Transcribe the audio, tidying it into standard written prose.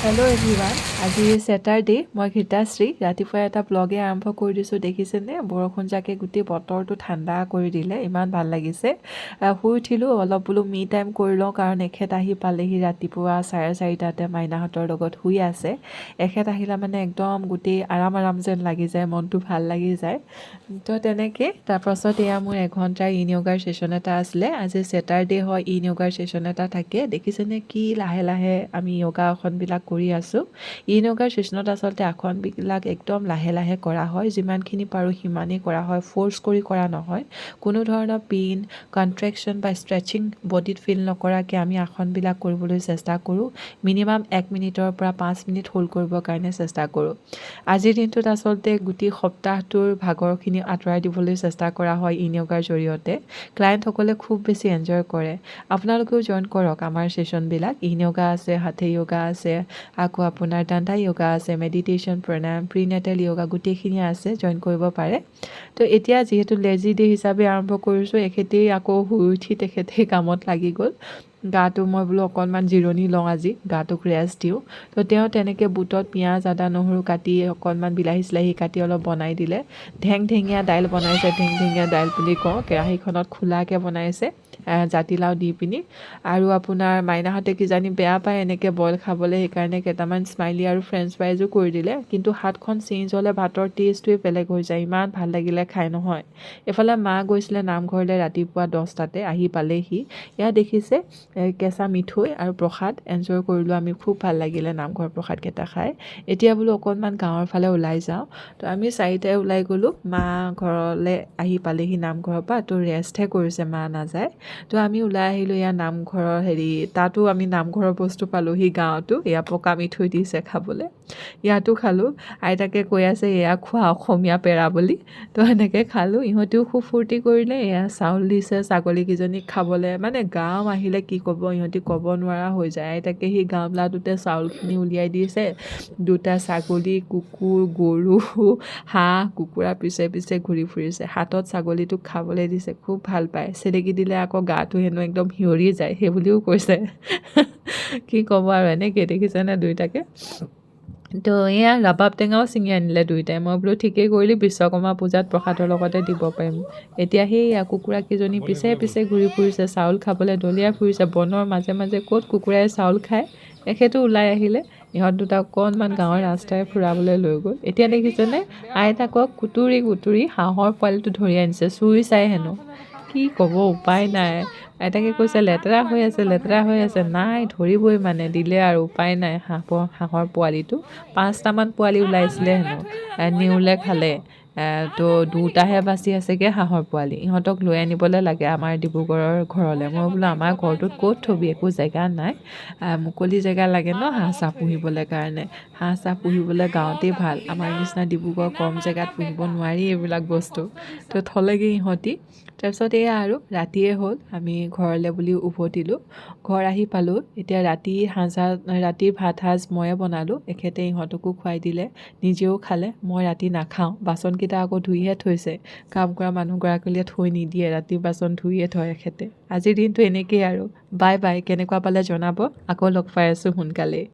Hello' everyone, আজি Saturday. মই গীতাশ্ৰী, ৰাতিপুৱা এটা ব্লগে আৰম্ভ কৰি দিছোঁ। দেখিছেনে, বৰষুণ জাকে গোটেই বতৰটো ঠাণ্ডা কৰি দিলে, ইমান ভাল লাগিছে। শুই উঠিলোঁ, অলপ বোলো মি টাইম কৰি লওঁ, কাৰণ এখেত আহি পালেহি ৰাতিপুৱা 4:30তে। মাইনাহঁতৰ লগত শুই আছে। এখেত আহিলে মানে একদম গোটেই আৰাম আৰাম যেন লাগি যায়, মনটো ভাল লাগি যায়। তো তেনেকৈ তাৰপাছত এয়া মোৰ এঘণ্টাৰ ইন য়োগাৰ ছেশ্যন এটা আছিলে। আজি ছেটাৰডে হয়, ইন য়োগাৰ ছেশ্যন এটা থাকে। দেখিছেনে, কি লাহে লাহে আমি য়োগা আসনবিলাক কৰি আছোঁ। ইন য়োগাৰ ছেশ্যনত আচলতে আসনবিলাক একদম লাহে লাহে কৰা হয়, যিমানখিনি পাৰোঁ সিমানেই কৰা হয়, ফ'ৰ্চ কৰি কৰা নহয়। কোনো ধৰণৰ পেইন, কণ্ট্ৰেকশ্যন বা ষ্ট্ৰেচিং বডিত ফিল নকৰাকৈ আমি আসনবিলাক কৰিবলৈ চেষ্টা কৰোঁ। মিনিমাম 1 মিনিটৰ পৰা 5 মিনিট হোল্ড কৰিবৰ কাৰণে চেষ্টা কৰোঁ। আজিৰ দিনটোত আচলতে গোটেই সপ্তাহটোৰ ভাগৰখিনি আঁতৰাই দিবলৈ চেষ্টা কৰা হয় ইন য়োগাৰ জৰিয়তে। ক্লায়েণ্টসকলে খুব বেছি এনজয় কৰে। আপোনালোকেও জইন কৰক আমাৰ ছেশ্যনবিলাক। ইন য়োগা আছে, হাথা য়োগা আছে, আকৌ আপোনাৰ দাণ্ডা য়োগা আছে, মেডিটেশ্যন, প্ৰণায়াম, প্ৰিনেটেল য়োগা, গোটেইখিনি আছে, জইন কৰিব পাৰে। তো এতিয়া যিহেতু লেজি ডে হিচাপে আৰম্ভ কৰিছোঁ, এখেতেই আকৌ শুই উঠি তেখেতেই কামত লাগি গ'ল। গাটো মই বোলো অকণমান জিৰণি লওঁ আজি, গাটোক ৰেষ্ট দিওঁ। তো তেওঁ তেনেকৈ বুটত পিঁয়াজ, আদা, নহৰু কাটি, অকণমান বিলাহী চিলাহী কাটি অলপ বনাই দিলে। ঢেং ঢেঙীয়া দাইল বনাইছে, ঢেং ঢেঙীয়া দাইল বুলি কওঁ। কেৰাহীখনত খোলাকৈ বনাইছে জাতিলাও দি পিনি। আৰু আপোনাৰ মাইনাহঁতে কিজানি বেয়া পায় এনেকৈ বইল খাবলৈ, সেইকাৰণে কেইটামান স্মাইলি আৰু ফ্ৰেঞ্চ ফ্ৰাইজো কৰি দিলে। কিন্তু হাতখন চেঞ্জ হ'লে ভাতৰ টেষ্টটোৱে বেলেগ হৈ যায়, ইমান ভাল লাগিলে খাই নহয়। এইফালে মা গৈছিলে নামঘৰলৈ ৰাতিপুৱা 10টাতে, আহি পালেহি। এয়া দেখিছে কেঁচা মিঠৈ আৰু প্ৰসাদ এনজয় কৰিলোঁ আমি, খুব ভাল লাগিলে নামঘৰ প্ৰসাদকেইটা খাই। এতিয়া বোলো অকণমান গাঁৱৰ ফালে ওলাই যাওঁ। তো আমি চাৰিটাই ওলাই গ'লোঁ। মা ঘৰলৈ আহি পালেহি নামঘৰৰ পৰা, তো ৰেষ্টহে কৰিছে, মা নাযায়। তো আমি ওলাই আহিলোঁ। এয়া নামঘৰৰ হেৰি, তাতো আমি নামঘৰৰ বস্তু পালোঁহি গাঁৱতো। এয়া পকা মিঠৈ দিছে খাবলৈ, ইয়াতো খালোঁ। আইতাকে কৈ আছে এয়া খোৱা অসমীয়া পেৰা বুলি, তো সেনেকৈ খালোঁ। ইহঁতেও খুব ফূৰ্তি কৰিলে। এয়া চাউল দিছে ছাগলীকেইজনীক খাবলৈ। মানে গাঁও আহিলে কি ক'ব, ইহঁতি ক'ব নোৱাৰা হৈ যায়। আইতাকে সেই গামলাটোতে চাউলখিনি উলিয়াই দিছে। দুটা ছাগলী, কুকুৰ, গৰু, হাঁহ, কুকুৰা পিছে পিছে ঘূৰি ফুৰিছে। হাতত ছাগলীটোক খাবলৈ দিছে, খুব ভাল পায়। চেলেকি দিলে আকৌ গাটো হেনো একদম শিয়ৰি যায়, সেই বুলিও কৈছে। কি ক'ব আৰু, এনেকৈ দেখিছেনে দুইটাকে। তো এয়া ৰাবাব টেঙাও ছিঙি আনিলে দুইটাই। মই বোলো ঠিকেই কৰিলি, বিশ্বকৰ্মা পূজাত প্ৰসাদৰ লগতে দিব পাৰিম। এতিয়া সেই কুকুৰাকেইজনী পিছে পিছে ঘূৰি ফুৰিছে, চাউল খাবলৈ দলিয়াই ফুৰিছে বনৰ মাজে মাজে। ক'ত কুকুৰাই চাউল খায়! এখেতো ওলাই আহিলে, ইহঁত দুটা অকণমান গাঁৱৰ ৰাস্তাৰে ফুৰাবলৈ লৈ গ'ল। এতিয়া দেখিছেনে, আইতাকক কুটুৰি কুটুৰি হাঁহৰ পোৱালিটো ধৰি আনিছে, চুই চাই হেনো। কি ক'ব, উপায় নাই। আইতাকে কৈছে লেতেৰা হৈ আছে, লেতেৰা হৈ আছে। নাই, ধৰিবই মানে দিলে আৰু উপায় নাই। হাঁহৰ পোৱালিটো পাঁচটামান পোৱালি ওলাইছিলে হেনো, নেউলে খালে। তো দুটাহে বাচি আছেগৈ হাঁহৰ পোৱালি। ইহঁতক লৈ আনিবলৈ লাগে আমাৰ ডিব্ৰুগড়ৰ ঘৰলৈ। মই বোলো আমাৰ ঘৰটোত ক'ত থ'বি, একো জেগা নাই। মুকলি জেগা লাগে ন হাঁহ চাহ পুহিবলৈ কাৰণে। হাঁহ চাহ পুহিবলৈ গাঁৱতেই ভাল, আমাৰ নিচিনা ডিব্ৰুগড় কম জেগাত পুহিব নোৱাৰি এইবিলাক বস্তু। তো থ'লেগৈ ইহঁতি। তাৰপিছত এয়া আৰু ৰাতিয়ে হ'ল, আমি ঘৰলৈ বুলি উভতিলোঁ। ঘৰ আহি পালোঁ। এতিয়া ৰাতি সাঁজা, ৰাতিৰ ভাত সাঁজ ময়ে বনালোঁ। এখেতে ইহঁতকো খুৱাই দিলে, নিজেও খালে। মই ৰাতি নাখাওঁ। বাচনকেইটা আকৌ ধুইহে থৈছে, কাম কৰা মানুহগৰাকীলৈ থৈ নিদিয়ে, ৰাতি বাচন ধুইয়ে থয় এখেতে। আজিৰ দিনটো এনেকেই আৰু। বাই বাই, কেনেকুৱা পালে জনাব। আকৌ লগ পাই আছোঁ সোনকালেই।